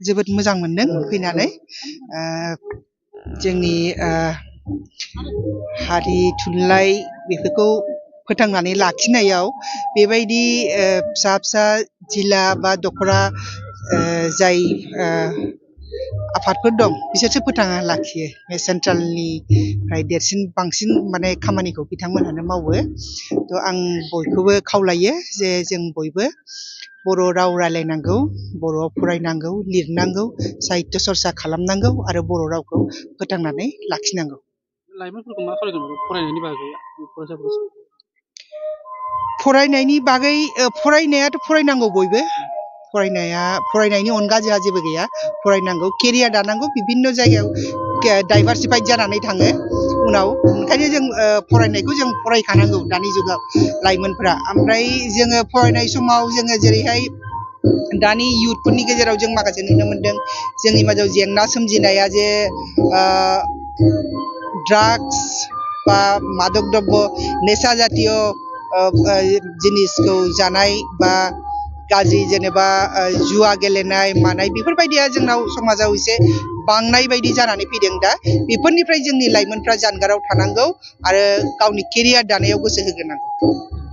जोबोद मोजां मोनदों फैनानै जोंनि हारि थुनलाइ बेफोरखौ फोथांनानै लाखिनायाव बेबायदि फिसा फिसा जिल्ला बा दखरा जाय आफादफोर दं बिसोरसो फोथांना लाखियो बे सेन्ट्रेलनिफ्राय देरसिन बांसिन माने खामानिखौ बिथांमोनानो मावो थ' आं बयखौबो खावलायो जे जों बयबो बर' राव रायलायनांगौ बर'आव फरायनांगौ लिरनांगौ साहित्य चर्चा खालामनांगौ आरो बर' रावखौ फोथांनानै लाखिनांगौ। लाइमोनफोरखौ मा खालामनांगौ फरायनायनि बागै फरायनायनि बागै फरायनायाथ' फरायनांगौ बयबो फरायनायनि अनगा जोंहा जेबो गैया फरायनांगौ केरियार दानांगौ बिभिन्न जायगायाव डाइभारसिफाइड जानानै थाङो उनाव ओंखायनो जों फरायनायखौ जों फरायखानांगौ दानि जुगाव लाइमोनफ्रा ओमफ्राय जोङो फरायनाय समाव जोङो जेरैहाय दानि इयुथफोरनि गेजेराव जों माखासे नुनो मोनदों जोंनि मादाव जेंना सोमजिनाया जे ड्राग्स बा मादक द्रब्य नेशा जातीय जिनिसखौ जानाय बा गाज्रि जेनेबा जुवा गेलेनाय मानाय बेफोरबायदिया जोंनाव समाजाव एसे बांनाय बायदि जानानै फैदों दा बेफोरनिफ्राय जोंनि लाइमोनफ्रा जानगाराव थानांगौ आरो गावनि केरियार दानायाव गोसो होग्रोनांगौ।